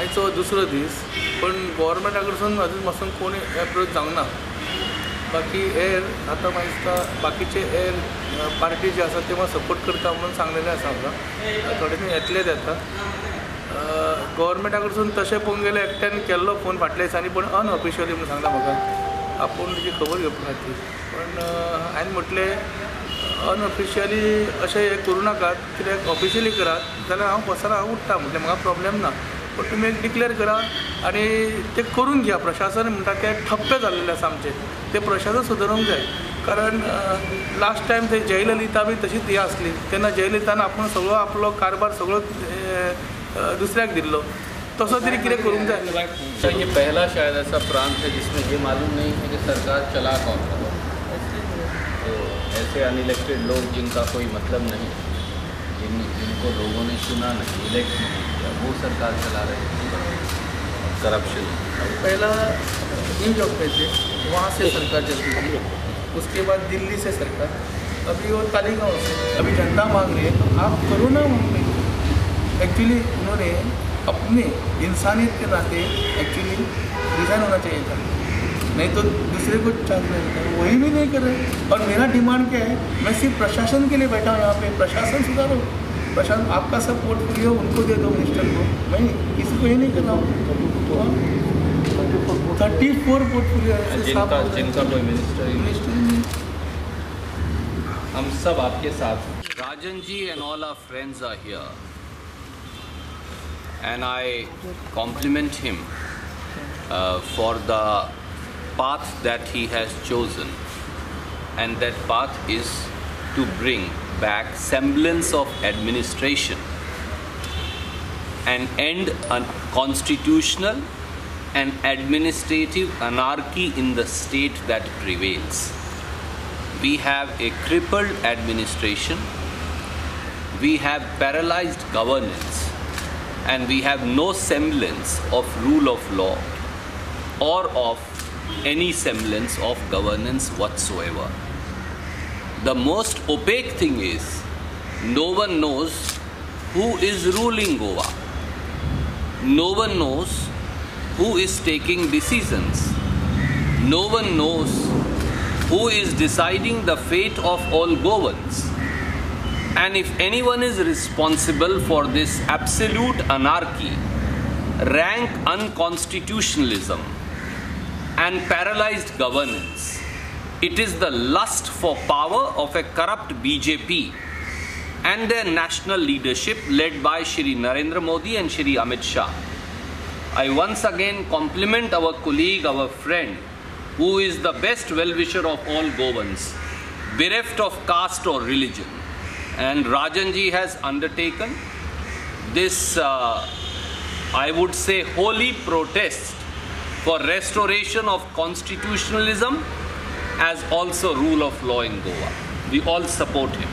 आयचो दुसरो दीस, पण गव्हर्मेंटा कडसून अजून पासून कोणी एप्रोच जावंक ना. बाकी हेर आतां म्हाका दिसता बाकीचे हेर पार्टी जे आसा ते म्हाका सपोर्ट करता म्हणून सांगलेलें आसा म्हाका. थोडे दीस येतले ते आतां. गव्हर्मेंटा कडसून तशें पळोवंक गेल्यार एकट्यान केल्लो फोन फाटल्या दिसांनी, पूण अनऑफिशियली म्हणून सांगला म्हाका, आपूण तेजी खबर घेवपा खातीर. पण हांवें म्हटलें अनऑफिशियली अशें हें करूं नाकात, कित्याक ऑफिशियली करात जाल्यार हांव बसना, हांव उठ्ठा म्हटलें म्हाका प्रॉब्लेम ना, पण तुमी एक डिक्लेअर करा आनी तें करून घेया. प्रशासन म्हणटा तें ठप्प जाल्लें आसा आमचें, तें प्रशासन सुदरूंक जाय. कारण लास्ट टायम ते जयललिता बी तशीच हें आसली, तेन्ना जयललितान आपूण सगळो आपलो कारभार सगळो दुसऱ्याक दिल्लो, तसो तरी कितें करूंक जाय. ये पहला शायद ऐसा प्रांत है जिसमें ये मालूम नहीं है कि सरकार चला कौन रहा है. तो ऐसे अनइलेक्टेड लोग जिनका कोई मतलब नहीं, जिनको लोगों ने चुना नहीं, इलेक्ट नहीं किया, वो सरकार चला रहे हैं. करप्शन पहला न्यूयॉर्क पे थे, वहाँ से सरकार चलती थी, उसके बाद दिल्ली से सरकार, अभी वो तालिकाओं से. अभी जनता मांग रही है तो आप करो ना वहाँ पे. एक्चुअली उन्होंने अपने इंसानियत के नाते एक्चुअली रिज़ाइन होना चाहिए था, नहीं तो दूसरे को चांस नहीं था, वही भी नहीं कर रहे. और मेरा डिमांड क्या है, मैं सिर्फ प्रशासन के लिए बैठा हूँ यहाँ पे, प्रशासन सुधारो, प्रशासन आपका सब पोर्टफोलियो उनको दे दो, मिनिस्टर को, मैं किसी को ये नहीं कर रहा हूँ. 34 पोर्टफोलियो जिनका कोई मिनिस्टर नहीं. हम सब आपके साथ. Rajan ji and all our friends are here and I compliment him for the path that he has chosen, and that path is to bring back semblance of administration and end a constitutional and administrative anarchy in the state that prevails. We have a crippled administration, we have paralyzed governance, and we have no semblance of rule of law or of any semblance of governance whatsoever. The most opaque thing is, no one knows who is ruling Goa. No one knows who is taking decisions. No one knows who is deciding the fate of all Goans. And if anyone is responsible for this absolute anarchy, rank unconstitutionalism, and paralyzed governance, it is the lust for power of a corrupt BJP and their national leadership led by Shri Narendra Modi and Shri Amit Shah. I once again compliment our colleague, our friend, who is the best well-wisher of all Goans, bereft of caste or religion. And Rajan ji has undertaken this, I would say, holy protest for restoration of constitutionalism as also rule of law in Goa. We all support him.